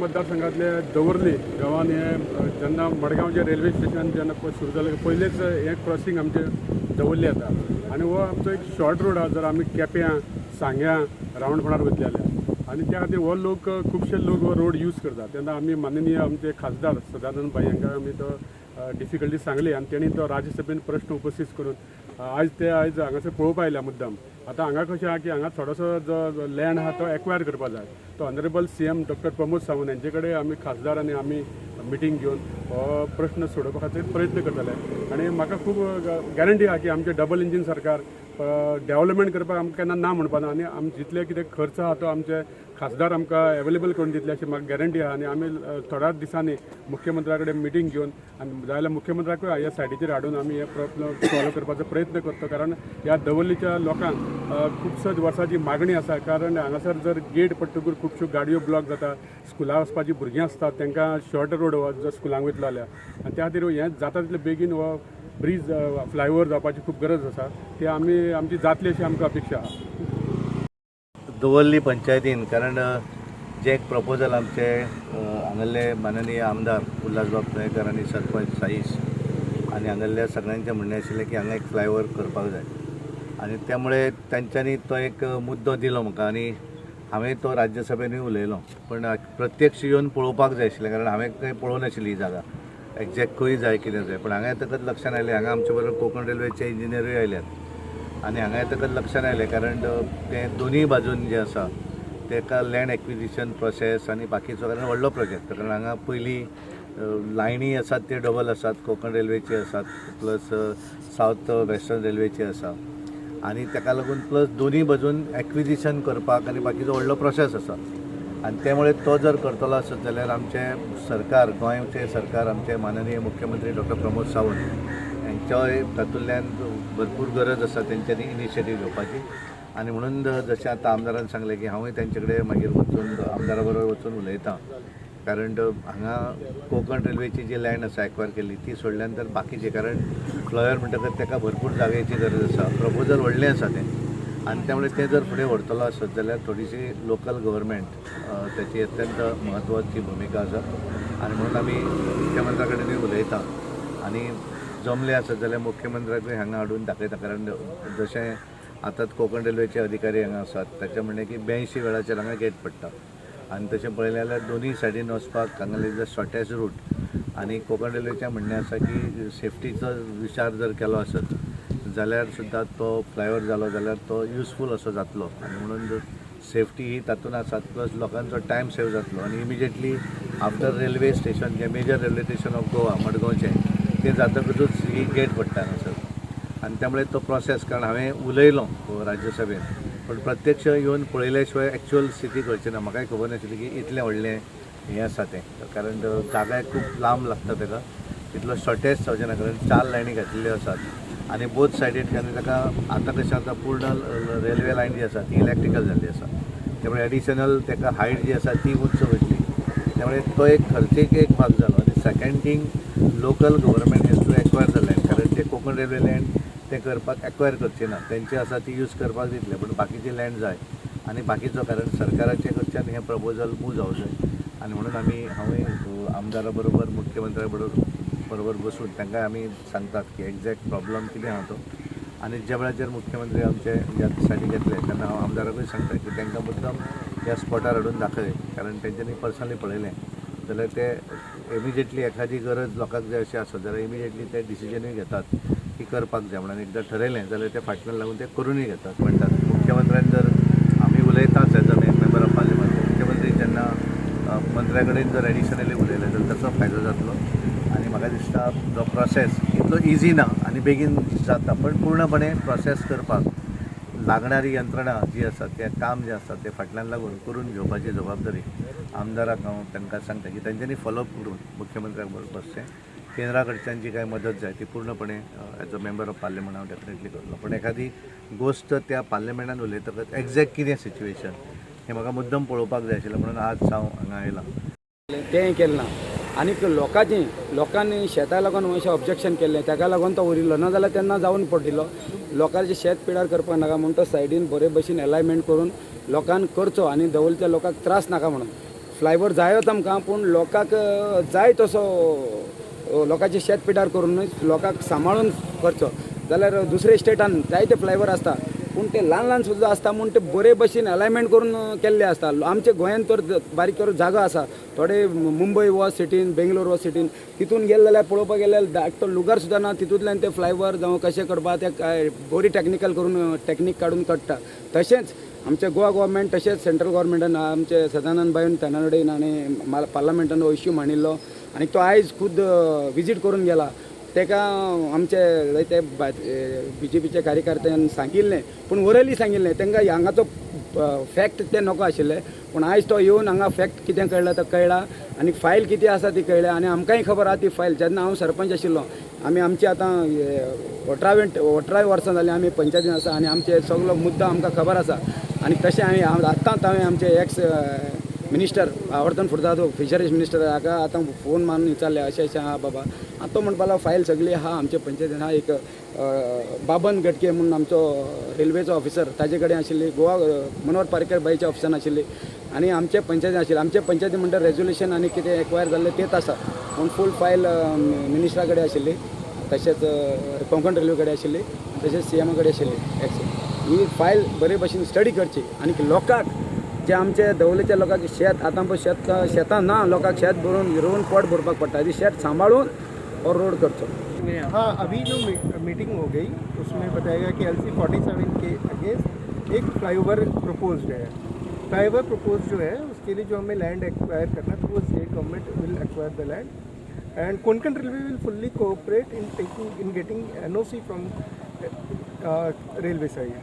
मतदारसंघातले दवर्ली गांवान हे जेन्ना मडगांवचे रेल्वे स्टेशन जेन्ना पळय सुरू जालें, पयलेच हें क्रॉसींग आमचें दवर्ली येता आनी हो आमचो एक शॉर्ट रोड आहा. जर आमी केप्यां, सांग्यां, रावणफोंडार वयतले जाल्यार आनी त्या खातीर हो लोक, खुबशे लोक हो रोड यूज करतात. तेन्ना आमी माननीय आमचे खासदार सदानंद भाई हांकां आमी तो डिफिकल्टी सांगली आनी तेणी तो राज्यसभेन प्रश्न उपस्थीत करून आयज ते आयज हांगासर पळोवपा आयल्या मुद्दाम. आतां हांगा कशें आहा की हांगा थोडोसो जो लँड आहा तो एक्वायर करपा जाय. तो honourable CM doctor Pramod Sawant हेंचे कडेन आमी खासदार आनी आमी मिटींग घेवन हो प्रश्न सोडोवपा खातीर प्रयत्न करतले. आनी म्हाका खूब गॅरंटी आहा की आमचें डबल इंजीन सरकार डेव्हलपमेंट करपाक आमकां केन्ना ना म्हणपा ना आनी आम जितले कितें खर्च आहा तो आमचे खासदार आमकां एवेलेबल करून दितले अशी म्हाका गॅरंटी आहा. आनी आमी थोड्याच दिसांनी मुख्यमंत्र्या कडेन मिटींग घेवन आनी जाय जाल्यार मुख्यमंत्र्याकूय ह्या सायडीचेर हाडून आमी हे प्रॉब्लम सॉल्व करपाचो प्रयत्न करता, कारण ह्या दवर्लीच्या लोकांक खुबशे वर्सांची मागणी आसा. कारण हांगासर जर गेट पडटकूच खुबश्यो गाडयो ब्लॉक जाता, स्कुलाक वचपाची भुरगीं आसतात, तांकां शॉर्ट रोड जर स्कुलांक वयतलो जाल्यार. आनी त्या खातीर हें जाता तितले बेगीन हो ब्रीज, फ्लायओवर जावपाची खूब गरज आसा. ते आमी आमची जातली अशी आमकां अपेक्षा आहा. दवर्ली पंचायतीन, कारण जे एक प्रपोजल आमचे हांगल्ले माननीय आमदार उल्हासबाब तुयेंकर आनी सरपंच साईश आनी हांगल्ल्या सगळ्यांचें म्हणणें आशिल्लें की हांगा एक फ्लायओवर करपाक जाय आनी त्यामुळे तांच्यांनी तो एक मुद्दो दिलो म्हाका आनी हांवें तो राज्यसभेनूय उलयलो. पण प्रत्यक्ष येवन पळोवपाक जाय आशिल्लें, कारण हांवें खंय पळोवंक नाशिल्ली ही जागा एग्जॅक्ट खंय जाय, कितें जाय. पण हांगा येतकच लक्षांत आयलें, हांगा आमचे बरोबर कोंकण रेल्वेचे इंजिनियरूय आयल्यात आनी हांगा येतकच लक्षांत आयलें, कारण तें दोनूय बाजून जें आसा तेका लँड एक्विजिशन प्रोसेस आनी बाकीचो, कारण व्हडलो प्रोजेक्ट. कारण हांगा पयलीं लायनी आसात त्यो डबल आसात, कोंकण रेल्वेची आसात, प्लस सावथ वेस्टर्न रेल्वेची आसा आनी तेका लागून प्लस दोनूय बाजून एक्विजिशन करपाक आनी बाकीचो व्हडलो प्रोसेस आसा. आनी त्यामुळे तो जर करतलो आसत जाल्यार आमचें सरकार, गोंयचें सरकार, आमचे माननीय मुख्यमंत्री डॉक्टर प्रमोद सावंत हेंचोय तातूंतल्यान भरपूर गरज आसा तेंच्यांनी इनिशिएटीव घेवपाची. आनी म्हणून जशें आतां आमदारान सांगलें की हांवूय तेंचे कडेन मागीर वचून, आमदारा बरोबर वचून उलयतां, कारण हांगा कोंकण रेल्वेची जी लँड आसा एक्वायर केल्ली ती सोडल्या नंतर बाकीचे, कारण फ्लायओवर म्हणटकच तेका भरपूर जागेची गरज आसा, प्रपोजल व्हडलें आसा तें. आनी त्यामुळे तें जर फुडें व्हरतलो आसत जाल्यार थोडीशी लोकल गव्हर्मेंट तेची अत्यंत म्हत्वाची भुमिका आसा. आनी म्हणून आमी मुख्यमंत्र्या कडेनूय उलयता आनी जमलें आसत जाल्यार मुख्यमंत्र्याकूय हांगा हाडून दाखयता. कारण जशें आतां कोंकण रेल्वेचे अधिकारी हांगा आसात, ताचें म्हणणें की 82 वेळाचेर हांगा गेट पडटा आनी तशें पळयलें जाल्यार दोनूय सायडीन वचपाक हांगा is the shortest route. आनी कोंकण रेल्वेचें म्हणणें आसा की सेफ्टीचो विचार जर केलो आसत जाल्यार सुद्दां तो फ्लायओवर जालो जाल्यार तो युजफूल असो जातलो. आनी म्हणून सेफ्टी ही तातूंत आसात, प्लस लोकांचो टायम सेव जातलो. आनी इमिजिएटली आफ्टर रेल्वे स्टेशन, जें major railway station of Goa मडगांवचें, तें जातकूच ही गेट पडटा हांगासर. आनी त्यामुळे तो प्रोसेस, कारण हांवें उलयलो राज्यसभेन पण प्रत्यक्ष येवन पळयल्या शिवाय एक्चुअल स्थिती कळची ना. म्हाकाय खबर नाशिल्ली की इतलें व्हडलें हें आसा तें, कारण जागाय खूब लांब लागता ताका, तितलो शॉर्टेज जावचें ना, कारण चार लायनी घातलेल्यो आसात आनी बोथ सायडीन. आनी ताका आतां कशें आतां पूर्ण रेल्वे लायन जी आसा ती इलेक्ट्रिकल जाल्ली आसा, त्यामुळे एडिशनल ताका हायट जी आसा ती उंच वयतली, त्यामुळे तो एक खर्चीक एक भाग जालो. आनी second thing, local government has to acquire the land, कारण ते कोंकण रेल्वे लँड ते करपाक एक्वायर करचे ना, तेंचे आसा ती यूज करपाक दितले, पूण बाकीचे लँड जाय. आनी बाकीचो कारण सरकाराचे कडच्यान हें प्रपोजल मूव जावं जाय. आनी म्हणून आमी, हांवूय आमदारा बरोबर, मुख्यमंत्र्या बरोबर बसून तांकां आमी सांगतात की एग्जॅक्ट प्रॉब्लम कितें आहा तो. आनी ज्या वेळाचेर मुख्यमंत्री आमचे ह्या सायडीक येतले तेन्ना हांव आमदाराकूय सांगता की तांकां मुद्दम ह्या स्पॉटार हाडून दाखय, कारण तेंच्यांनी पर्सनली पळयलें जाल्यार ते इमिजिएटली एखादी गरज लोकांक जाय अशें आसत जाल्यार इमिजिएटली ते डिसिजनूय घेतात की करपाक जाय म्हणून. एकदां ठरयलें जाल्यार ते फाटल्यान लागून ते करुनूय घेतात म्हणटात. मुख्यमंत्र्यान जर आमी उलयताच as a member of parliament, मुख्यमंत्री जेन्ना मंत्र्या कडेन जर एडिशनली उलयले जाल्यार ताचो फायदो जातलो. आनी म्हाका दिसता जो प्रोसेस इतलो इजी ना आनी बेगीन जाता, पण पूर्णपणे प्रोसेस करपाक लागणारी यंत्रणा जी आसा, तें काम जें आसा तें फाटल्यान लागून करून घेवपाची जबाबदारी आमदाराक हांव तांकां सांगता की तेंच्यांनी फॉलोअप करून मुख्यमंत्र्याक बरोबर बसचें. केंद्रा कडच्यान जी कांय मदत जाय ती पूर्णपणे as a member of parliament हांव डेफिनेटली करतलो. पण एखादी गोश्ट त्या पार्लमेंटान उलयतकच एग्जॅक्ट कितें सिच्युएशन हें म्हाका मुद्दम पळोवपाक जाय आशिल्लें, म्हणून आज हांव हांगा आयलां. तें केलें ना आनीक लोकांची, लोकांनी शेता लागून अशें ऑब्जेक्शन केल्लें, ताका लागून तो उरिल्लो. ना जाल्यार तेन्ना जावन पडिल्लो. लोकांचें शेत पिड्यार करपाक नाका म्हूण तो सायडीन बरे भशेन एलायनमेंट करून लोकांक करचो आनी दवरच्या लोकांक त्रास नाका म्हणून. फ्लायओवर जायोच आमकां, पूण लोकांक जाय तसो लोकांचें शेत पिड्ड्यार करून न्हय, लोकांक सांबाळून करचो. जाल्यार दुसरे स्टेटान जायते फ्लायओवर आसता, पूण ते ल्हान ल्हान सुद्दां आसता म्हूण ते बरे भशेन अलायनमेंट करून केल्ले आसता. आमच्या गोंयांत तर बारीक करून जागो आसा थोडे, मुंबय वच सिटीन, बेंगलोर वच सिटीन, तितून गेले जाल्यार पळोवपाक गेल्यार धाकटो लुगार सुद्दां ना. तितूंतल्यान ते फ्लायओवर जावं कशें करपा ते काय बरी टॅक्निकल करून टॅक्नीक काडून काडटा. तशेंच आमचे गोवा गव्हर्मेंट तशेंच सेंट्रल गव्हर्मेंटान आमचे सदानंद भाईन तानावडेन आनी पार्लमेंटान हो इश्यू मांडिल्लो आनी तो आयज खूद विजीट करून गेला. ताका आमचे जायते बीजेपीचे कार्यकर्त्यान सांगिल्लें, पूण ओरली सांगिल्लें तांकां, हांगाचो फॅक्ट ते नको आशिल्ले. पूण आयज तो येवन हांगा फॅक्ट कितें कळ्ळा तो कळ्ळा आनी फायल कितें आसा ती कळ्ळ्या आनी आमकांय खबर आहा ती फायल. जेन्ना हांव सरपंच आशिल्लो, आमी आमची आतां 18 वर्सां जालीं आमी पंचायतीन आसा आनी आमचे सगलो मुद्दो आमकां खबर आसा. आनी तशें हांवें आत्तांच हांवें आमचे एक्स मिनिस्टर आवर्तन फुर्तादो, फिशरीज मिनिस्टर, हाका आतां फोन मारून विचारलें, अशें अशें आहा बाबा. आतां तो म्हणपा लागलो, फायल सगळी आहा आमचे पंचायतीन आहा. एक बाबन गटके म्हणून आमचो रेल्वेचो ऑफिसर, ताजे कडेन आशिल्ली, गोवा मनोहर पर्रीकर बाईच्या ऑफिसान आशिल्ली आनी आमचे पंचायतीन आशिल्ली. आमचे पंचायती म्हणटा रेजोल्युशन आनी कितें एक्वायर जाल्लें तेच आसा, पूण फूल फायल मिनिस्टरा कडेन आशिल्ली, तशेंच कोंकण रेल्वे कडेन आशिल्ली, तशेंच सीएमा कडेन आशिल्ली. एक्स ही फायल बरे भशेन स्टडी करची आनी लोकांक जे आमचे दवलेच्या लोकांक शेत आतां पळय शेत शेतां ना, लोकांक शेत भरून रोवन पोट भरपाक पडटा. ती शेत सांबाळून हो रोड करचो. हाँ, अभी जो मीटिंग हो गई, उसमें बताया गया कि एलसी 47 के अगेंस्ट एक फ्लाईओवर प्रपोज्ड है. फ्लाईओवर प्रपोज जो है, उसके लिए जो हमें लैंड एक्वायर करना, तो वो state government will acquire the land and Konkan Railway will fully cooperate in taking in getting NOC from railway side.